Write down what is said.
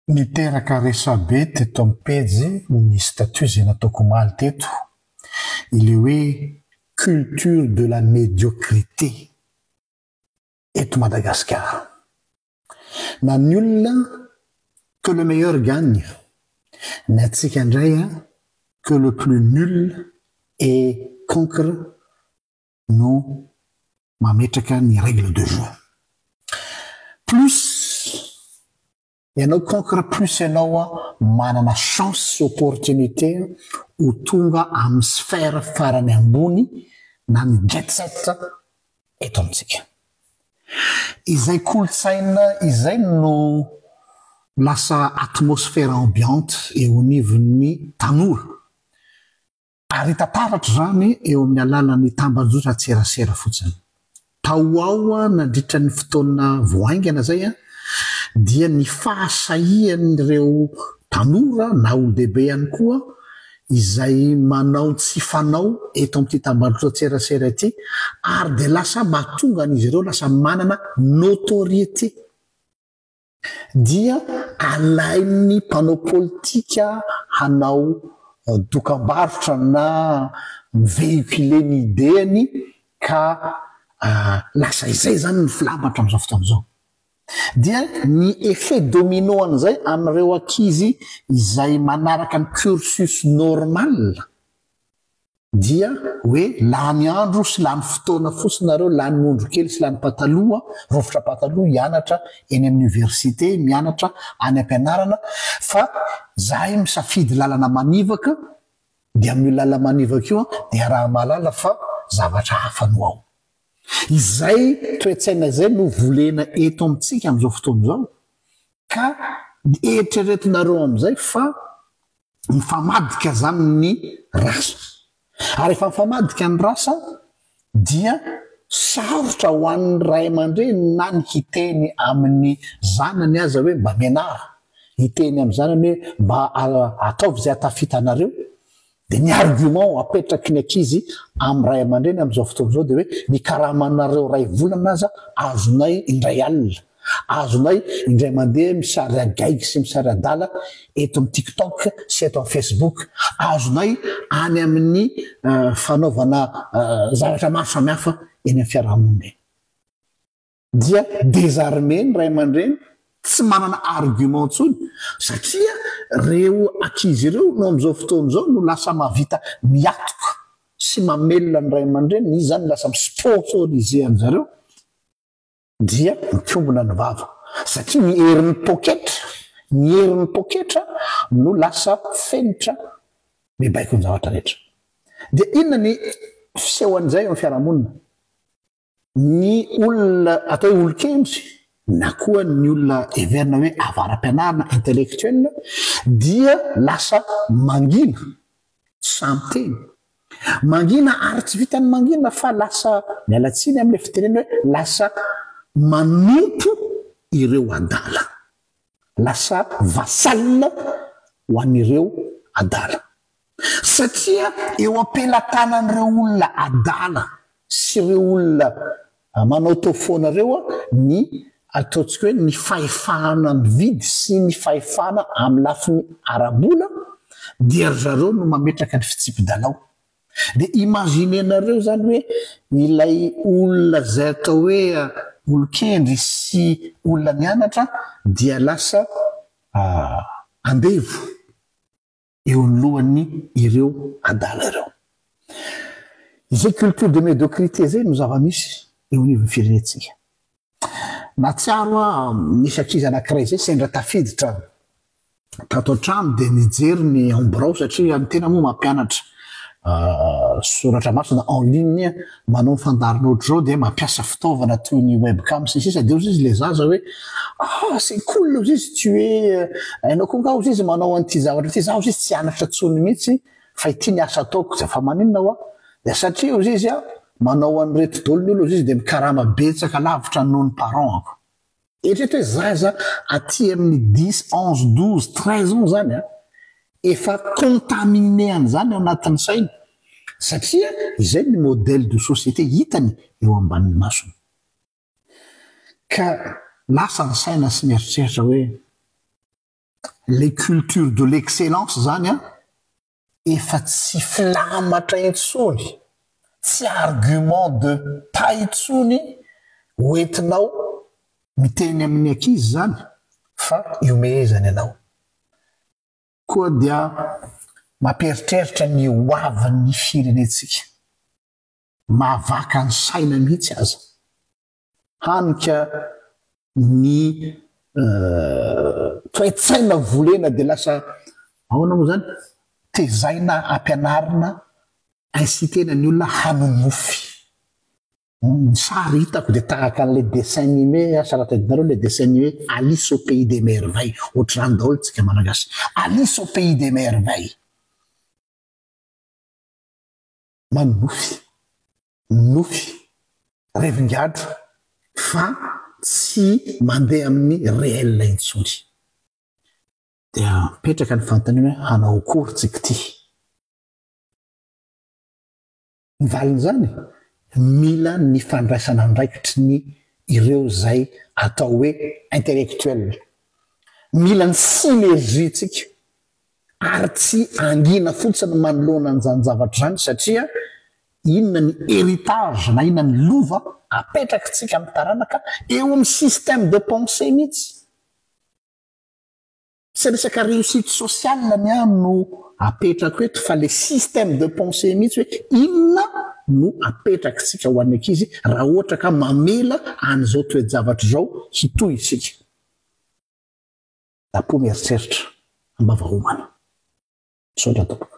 Niteraka resabe teto amin'ny pejy ny statut izay nataoko omaly teto, ilay hoe culture de la médiocrité eto Madagasikara. Na ny olona que le meilleur gagne, ny antsika indray que le plus nul et cancre no mametraka ny règle de jeu. Plus ianao cancre plus ianao manana chance sy opportunité ho tonga amin'ny sphère farany ambony na ny jet set eto amintsika. Izay kolontsaina izay no lasa atmosphère ambiante eo anivon'ny tanora. Ary hita taratra izany eo amin'ny alalan'ny tambajotran-tserasera fotsiny. Tao ho ao nandritra ny fotoana vao haingana izay dia ny fahasahian'ireo tanora na olon-dehibe ihany koa izay manao ny tsy fanao eto amin'ity tambajotran-tserasera ity ary dia lasa mahatonga an'izy ireo lasa manana notoriété. dia alain'ny mpanao politika hanao dokambarotra na mi-vehiculer ny idée-ny ka lasa izay izany ny filamatra amin'izao fotoana izao. Dia ny effet domino an'izay amin'ireo ankizy izay manaraka ny cursus normal Dia hoe lany andro sy lany fotoana fotsiny nareo, lany mondro kely sy lany pataloha, rovitra pataloha hianatra eny amin'ny université, mianatra any ampianarana, fa zahay misafidy lalana manivaka, dia amin'io lalana manivaka io dia iaraha-mahalala fa zavatra hafa no ao. Izay toe-tsaina izay no volena eto amintsika amin'izao fotoana izao, ka eritreretinareo amin'izay fa Mifamadika zany ny rasa. Ary rehefa mifamadika ny rasa dia sarotra ho an'ny ray aman-dreny na ny hiteny amin'ny zanany aza hoe mba mianara, hiteny amin'ny zanany hoe mba ataovy izay hahatafita anareo. Dia ny argument apetraky ny ankizy amin'ny ray aman-dreny amin'izao fotoana izao dia hoe ny karamanareo iray volana aza azonay indray alina. Azonay indray mandeha misary gaigy sy misary adala eto amin'ny TikTok sy eto amin'ny Facebook. Azonay any amin'ny fanaovana zavatra maro samihafa eny amin'ny fiarahamonina eny. Dia désarmé ny ray aman-dreny, tsy manana argument intsony satria ireo ankizy ireo no amin'izao fotoana izao no lasa mahavita miatoka sy mamelona ny ray aman-dreniny, izy izany lasa mi-sponsoriser an-dry zareo. dia mikombona ny vava satria ny herin'ny poketra, ny herin'ny poketra no lasa fenitra mibaiko ny zavatra rehetra. Dia inona ny fisehoan'izay eo amin'ny fiarahamonina? Ny olona atao hoe olon-kendry na koa ny olona heverina hoe avara-pianarana, intellectuel, dia lasa mangina, tsy sahy miteny. Mangina ary tsy vitan'ny mangina fa lasa, miala tsiny amin'ilay fitenena hoe lasa manompo ireo adala. Lasa vassal ho an'ireo adala. Satria eo am-pelatanan'ireo olona adala sy ireo olona manao tao foana ireo ny ataontsika hoe ny fahefahana mividy sy ny fahefana amin'ny lafiny ara-bola dia ry zareo no mametraka ny fitsipi-dalao. Dia imaginer-nareo izany hoe ilay olona izay atao hoe olon-kendry sy olona nianatra dia lasa andevo. eo anoloan'ny ireo adala ireo. Izay culture de médiocrité izay no zava-misy eo anivon'ny firenentsika. Nahatsiaro aho nisy ankizy anankiray izay sendra tafiditra tato an-trano dia nijery ny ao birao satria ny tena moa mampianatra soratra masina en ligne manao ny fandaharana ohatr'izao dia mampiasa fitaovana toy ny webcam sy ny sisa dia hozy izy ilay zaza hoe ah c'est cool hozy izy tu es hainao koa nga hozy izy manao an'ity zavatra ity za hozy izy tsy hianatra tsony mihitsy fa ity ny asa ataoko dia fa maninona hoa dia satria hozy izy ah manao an'ireto daholo ny olona hozy izy dia mikarama betsaka lavitra noho ny parents-ko. Eritrereto hoe zaza aty amin'ny dix, onze, douze, treize ans zany an, efa contaminé an'izany ao anatin'ny sainy satria izay ny modèle de société hitany eo ambanin'ny masony. Ka lasa ny saina sy ny eritreritra hoe. Ilay culture de l'excellence izany an, efa tsy filamatra intsony, tsy argument de taille intsony hoentinao miteny amin'ny ankizy izany fa ihomehezany anao. Koa dia mampieritreritra ny ho avin'ny firenentsika. Mahavaka ny saina mihitsy aza. Hany ka ny toe-tsaina volena dia lasa ahoana moa izany? Tezaina, ampianarina, inciter-na ny olona hanonofy. Ny sary hitako dia tahaka an'ilay dessin animé, asa raha tadidinareo ilay dessin animé Alice au pays des merveilles, ohatr'izany daholo tsika Malagasy. Alice au pays des merveilles. Manonofy, nofy, revin-gadra fa tsy mandeha amin'ny réel intsony. Dia mipetraka ny fanontaniana hoe hanao akory tsika ity? Ny valin'izany, mila ny fandraisana andraikitry ny ireo izay atao hoe intellectuel. Mila ny synergie-tsika ary tsy hangina fotsiny manoloana an'izany zavatra izany satria inona ny héritage na inona ny lova apetrakitsika amin'ny taranaka eo amin'ny système de pensée mihitsy. Tsy resaka réussite sociale ny ahy no apetrako eto fa le système de pensée mihitsy hoe inona no apetrakitsika ho an'ny ankizy raha ohatra ka mamela an'izao toe-javatra izao hitohy isika. Apo mieritreritra, ambava homana. Misaotra tompoko.